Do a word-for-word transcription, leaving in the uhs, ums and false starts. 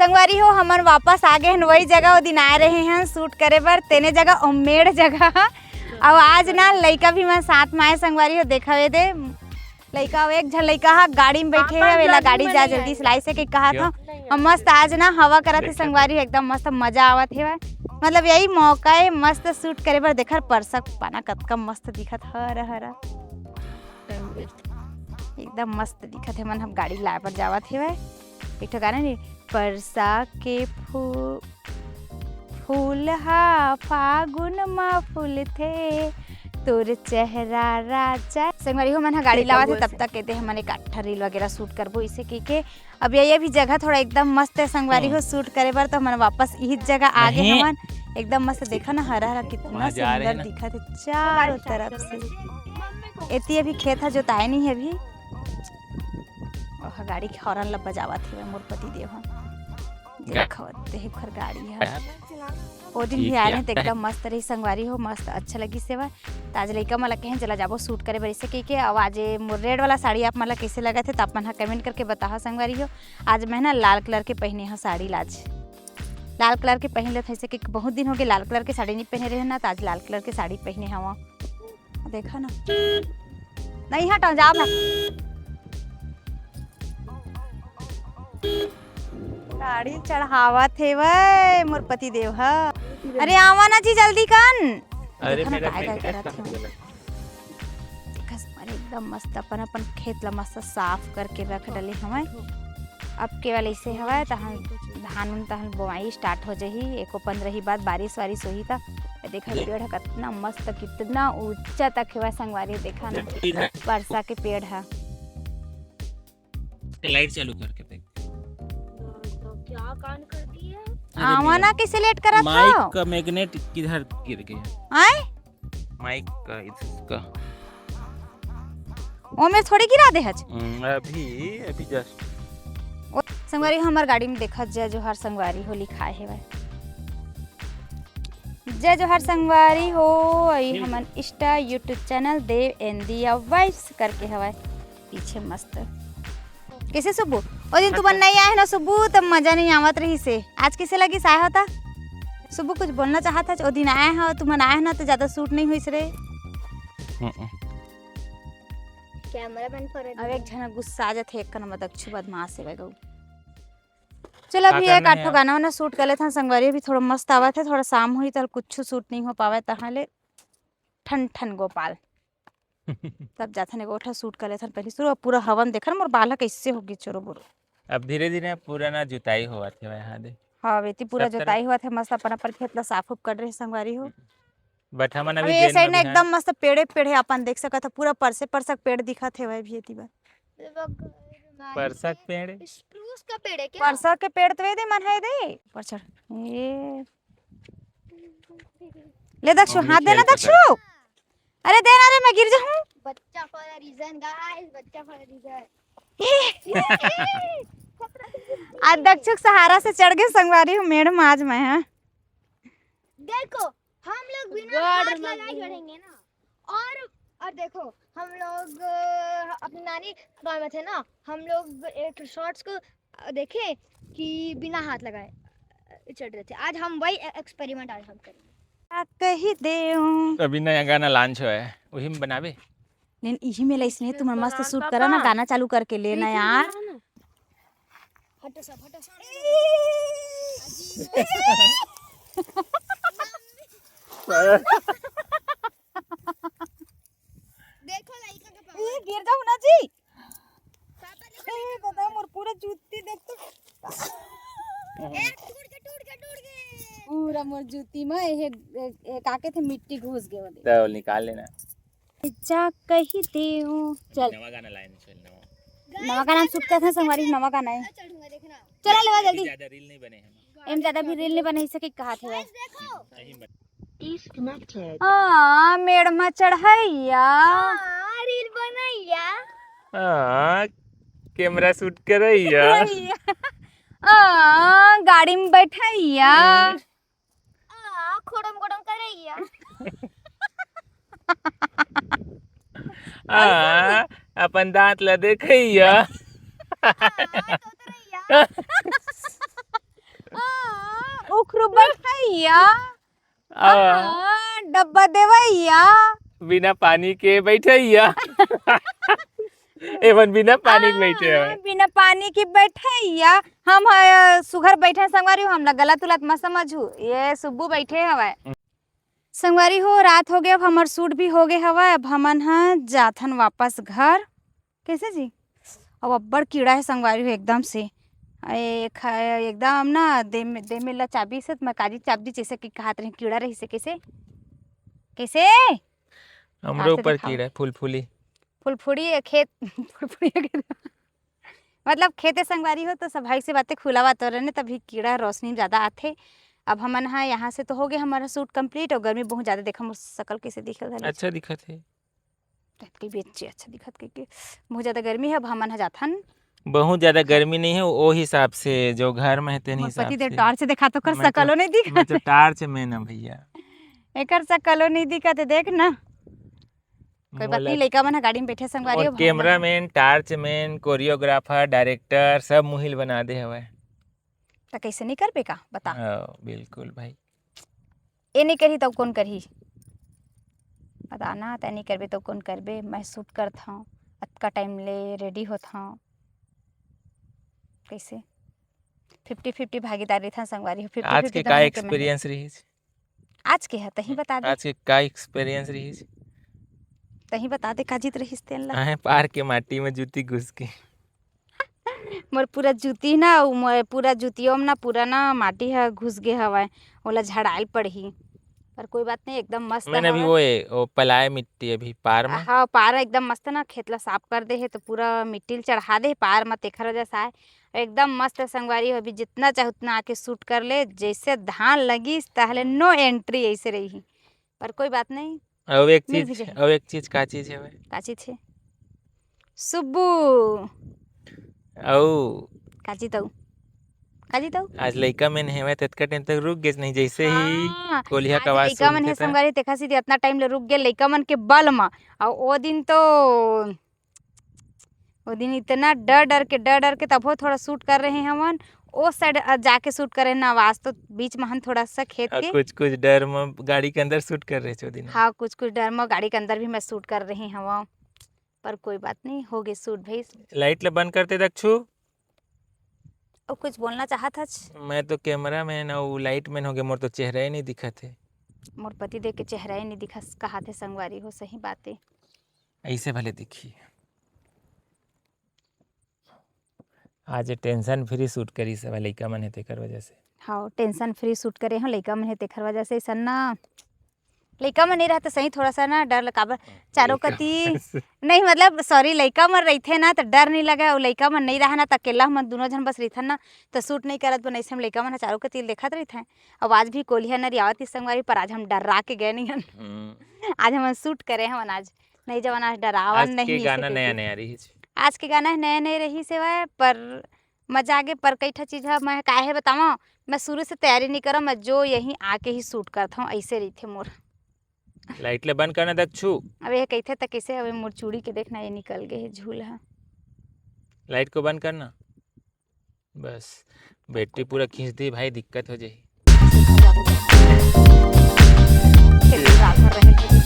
संगवारी हो, हमन वापस आ गए हन वही जगह, वो दिन आए रहे हन शूट करे बर, तेने जगह, उम्मेड़ जगह। अउ आज ना लइका भी मन साथ में आए संगवारी हो, देखा वे दे लइका, अउ एक झन लइका हा गाड़ी में बैठे हे, वेला गाड़ी जा जल्दी से लाइस हे कि कहा था। हम मस्त आज ना हवा करत हे संगवारी हो, एकदम मस्त मजा आवत हे। मतलब यही मौका हे मस्त शूट करे बर। देखर परसा पाना कतका मस्त दिखत हरा हरा, एकदम मस्त दिखत हे। मन हम गाड़ी लाए बर जावत हेवय। एक ठो गाना नहीं, परसा के फू फूल हा फागुन मा फूलथे, तोर चेहरा राजा। संगवारी हो, मन हा गाड़ी लावत हे, तब तक कहते हमन एक अट्ठा रील वगैरह शूट करबो इसे कह के। अब ये, ये भी जगह थोड़ा एकदम मस्त है संगवारी हो शूट करे बर, तो हमन वापस इही जगह आ गए हमन। एकदम मस्त, देखा ना हरा हरा कितना सुंदर दिखत है चारों तरफ से। एती अभी खेत हा जोताए नहीं है अभी। ओह, गाड़ी के हॉर्न ला बजावत हे मोर पति देव हा। देखो, देख कर गाड़ी है। ओ दिन भी आए रहे तो एकदम मस्त रही संगवारी हो, मस्त अच्छा लगी सेवा। त आज लइका मन ला कहें चला जाबो शूट करे बर इसे कह के। अब आज ये मोर रेड वाला साड़ी आप मन ला कैसे लगत हे, त आप मन हा कमेंट करके बताहा संगवारी हो। आज मैं ना लाल कलर के पहने हा साड़ी लाज, लाल कलर के पहन लेत हन, इसे कि बहुत दिन हो गए लाल कलर के साड़ी नहीं पहने रहे ना, त आज लाल कलर के साड़ी पहने हवा। देखा ना, नहीं हटा, जाओ ना। गाड़ी चढ़ावत हे वै मोर पति देव ह। अरे आवा ना जी, जल्दी कन। अरे देखा ना, मेरा काय काय करत हे। देखा, अरे एकदम मस्त अपन, अपन खेत ला मस्त साफ करके रख डले हवय। अब केवल ऐसे हवय, तहन धान उन तहन बोआई स्टार्ट हो जाही। एको पंद्रह ही बाद बारिश वारिश होही त देखा पेड़ ह कितना मस्त, कितना ऊंचा तक हवय संगवारी, देखा ना परसा के पेड़ ह। लाइट चालू करके देख। तो क्या कांड कर दिया? अरे आवा ना, कैसे लेट करत हो? माइक का मैग्नेट किधर गिर गया? आए? माइक का, इसका। वो में थोड़ी गिरा दे हज। हम्म, अभी, अभी जस्ट। ओ, संगवारी हो, हमर गाड़ी में देखत जय जोहार संगवारी हो लिखाए हे भाई। जय जोहार संगवारी हो, ई हमन Insta YouTube चैनल देव एंदिया वाइब्स करके हवय। पीछे मस्त। कैसे सुब्बू? ओ दिन तुमन नहीं आए ना सुब्बू, तब मजा नहीं आवत रही से। आज कैसे लगी आए होता? सुब्बू कुछ बोलना चाहत है? ओ दिन आए हो, तुमन आए हो ना तो ज्यादा शूट नहीं हुई रे। हम्म। कैमरा मैन पर अब एक झन गुस्सा आ जाथे, एक नंबर दक्षु बदमाश है गऊ। चलो अभी एक आठ ठो गाना वाना शूट कर लेथन संगवारी, अभी थोड़ा मस्त आवत है, थोड़ा शाम हुई तो कुछ शूट नहीं हो पावे तहाँ ले ठन ठन गोपाल। तब जाथन एगो ठा शूट कर लेथन पहले शुरू। अब पूरा हवन देखन मोर बाल ह कैसे होगे चोरो बोरो। अब धीरे धीरे पूरा ना जुताई होवत हे भाई, हाँ दे। हाँ बेटी पूरा सब तरफ जुताई होवत हे, मस्त अपन अपन खेत ला साफ उफ कर रहे संगवारी हो। हम्म। But हमन अभी अभी ये जेन साइड में ना भी एकदम मस्त पेड़े पेड़े अपन देख सकत हो, पूरा परसे परसक पेड़ दिखत हे भाई भी एती बर। परसक पेड़? स्प्रूस का पेड़ है क्या? परसक के पेड़ तो ये दे मन है दे। ऊपर चढ़। ये ले दक्षु, हाथ देना दक्षु। अरे देना रे, मैं गिर जाऊं। बच्चा for a reason guys, बच्चा for a reason। आज दक्षु के सहारा से चढ़ गए संगवारी हूँ मेड़ में आज मैं, हाँ। देखो, हम लोग बिना हाथ लगाए चढ़ेंगे ना। और, और देखो, हम लोग, अ, अपनी नानी गांव में थे ना, हम लोग एक शॉर्ट्स को, अ, देखे कि बिना हाथ लगाए, अ, चढ़ रहे थे। आज हम वही ए-, एक्सपेरिमेंट आज हम करेंगे। का कही देव। अभी नया गाना लॉन्च हुआ है, वही में बनावे। लेकिन इही में ला इसने तुम मस्त शूट करा ना, गाना चालू करके लेना यार। हटो सब, हटो सब। देखो लइका के पावर। ए, गिर जाऊ ना जी। पापा देखो ए, दादा, मोर पूरा जूती देख तो। ए, टूट के, टूट के, टूट के। पूरा मोर जूती में ये, ए, ए, काके थे मिट्टी घुस गए ओदे। तो निकाल लेना। जा कही देव। चल। नवा गाना लाइन चल नवा। नवा गाना शूट करते हैं संगवारी, नवा गाना है। चढ़ूंगा, देखना। चला लेवा जल्दी। ज्यादा रील नहीं बने हैं। एम ज्यादा भी रील नहीं बने, इसे के कहा थे। Guys, देखो। सही में। Disconnected। आ, मेड़ में चढ़ैया। आ, रील बनैया। आ, कैमरा शूट करैया। आ, गाड़ी में बैठैया। आ, खोड़म खोड़म करैया। आ, अपन दांत ला देखैया। आ, तोतरैया। हाँ, उखरू बैठैया। आ, हाँ, डब्बा देवैया। बिना पानी के बैठैया। एमन बिना पानी के बैठे हाँ, हवय। बिना पानी के बैठैया। हम ह सुघर बैठे संगवारी हो, हमला गलत उलत मत समझू। ये सुब्बू बैठे हवय। संगवारी हो, रात हो गए, अब हमर सूट भी हो गए हवय। अब हमन ह जाथन वापस घर। कैसे जी? अब अब्बड़ कीड़ा है संगवारी हो एकदम से। ए, ख-, एकदम ना दे में, दे में ला चाबी से, मैं काजी चाबी जैसे कि कहत रही कीड़ा रही से। कैसे? कैसे? हमरो आप तो ऊपर दिखाओ। कीड़ा है, फुलफुली। फुलफुड़ी है खेत। फुलफुड़ी है खेत। मतलब खेते संगवारी हो तो सब भाई से बातें खुलावा तो रहने, तभी कीड़ा रोशनी में ज्यादा आथे। अब हमन हा यहाँ से तो हो गए हमारा सूट कंप्लीट, और गर्मी बहुत ज्यादा, देखा मोर शकल कैसे दिखल है। अच्छा दिखत है। ततकी भी अच्छी अच्छा दिखत के, के बहुत ज्यादा गर्मी है। अब हमन हा जाथन। बहुत ज्यादा गर्मी नहीं है, वो हिसाब से जो घर में है तेन मोर हिसाब पति देव से। टार्च से दिखा तो कर मैं तो सकलो नहीं दिखा। मैं तो टार्च मैन है भैया। एकर सकलो नहीं दिखा, ते देख ना। कोई बात मोला नहीं, लइका मन ह गाड़ी में बैठे संगवारी मोर हो, हम cameraman, torch man, choreographer, director सब मुहिल बना दे हवय। त कैसे नहीं करबे का बता। हाँ, बिल्कुल भाई। ए नहीं करही तब कौन करही? बता ना, तै नहीं करबे तब कौन करबे? मैं सूट करत हूँ, अतका टाइम ले रेडी होत हूँ। कैसे? फिफ्टी फिफ्टी भागीदारी था संगवारी हो। फिफ्टी आज फिफ्टी के तो का हमने के मेहनत। एक्सपीरियंस रहीस? आज के है, तही बता दे। आज के का एक्सपीरियंस रहीस? तही बता दे का जीत रहीस तेन ला। आहे पार के माटी में जूती घुस के। मोर पूरा जूती ना, उ मोर पूरा जूतियों में ना पूरा ना माटी ह घुस गे हवय, ओला झड़ायल पड़ही। पर कोई बात नहीं, एकदम मस्त मैंने अभी हवय। वो ए, वो पलाय मिट्टी अभी पार में। हाँ, पार एकदम मस्त ना, खेत ला साफ कर दे हे तो पूरा मिट्टी ल चढ़ा दे हे पार म, तेखर वजह से आए। एकदम मस्त है संगवारी हो, अभी जितना चाहे उतना आके सूट कर ले, जैसे धान लगिस ताहले नो एंट्री ऐसे रही। पर कोई बात नहीं, अब एक मिल भी चीज, जाही। अब एक चीज का चीज है भाई? का चीज है? सुब्बू। अउ का चीज तऊ? का चीज तऊ? आज लइका मन हेवय, ततका टाइम तक रुक गेस नहीं, जैसे ही हाँ, कोलिहा आज का आवाज लइका सुरू मन हे होथे त। संगवारी, तेखा सीधी अतना टाइम ले रुक गे लइका मन के बल म। अउ ओ दिन तो, ओ दिन इतना डर डर के, डर डर के तभो थोड़ा सूट कर रहे हमन। ओ साइड जाके सूट करे ना, आवाज तो बीच में हन थोड़ा सा खेत अउ के। कुछ कुछ डर में गाड़ी के अंदर सूट कर रहे छो दिन। हाँ, कुछ कुछ डर में गाड़ी के अंदर भी मैं सूट कर रही हूँ, पर कोई बात नहीं, हो गए सूट भाई। लाइट ला बंद करते दक्षू। और कुछ बोलना चाहत हच? मैं तो कैमरामैन अउ लाइट मैन हो गए, मोर तो चेहरा ही नहीं दिखत है। मोर पति देख के चेहरा ही नहीं दिखा, कहा थे संगवारी हो, सही बात है। ऐसे भले दिखी। आज टेंशन फ्री सूट करी सब लइका मन है तेकर वजह से। हाँ, टेंशन फ्री सूट करे हो, लइका मन है तेखर वजह से ऐसा ना। लइका मन नहीं रहते सही, थोड़ा सा ना डर लगा, काबर चारों कती नहीं, मतलब सॉरी, लइका मन रहिथे ना तो डर नहीं लगे, और लइका मन नहीं रहे ना तो अकेला हमन दोनों झन बस रहिथन ना, तो सूट नहीं करत बन। ऐसे हम लइका मन ह चारों कती देखत रहिथे। अब आज भी कोलिहा नरियावत ही संगवारी, पर आज हम डर्रा के गए नहीं हन। हम्म। आज हमन सूट करे हमन, आज नहीं जवन आज डरावन आज नहीं के इसे गाना नया करके। नया रही। आज के गाना है नया नया रही सेवा है, पर मजा आगे, पर कई ठा चीज है, मैं काहे बतावा, मैं शुरू से तैयारी नहीं करा, मैं जो यहीं आके ही सूट करता हूँ, ऐसे रही थे मोर। लाइट ले बंद करना दक्षू। अब ये कहते त कैसे, अब मोर चूड़ी के देखना, ये निकल गए है झूल है। लाइट को बंद करना। बस बैटरी पूरा खींच दी भाई, दिक्कत हो जाही। खेत में रात भर रहे थे।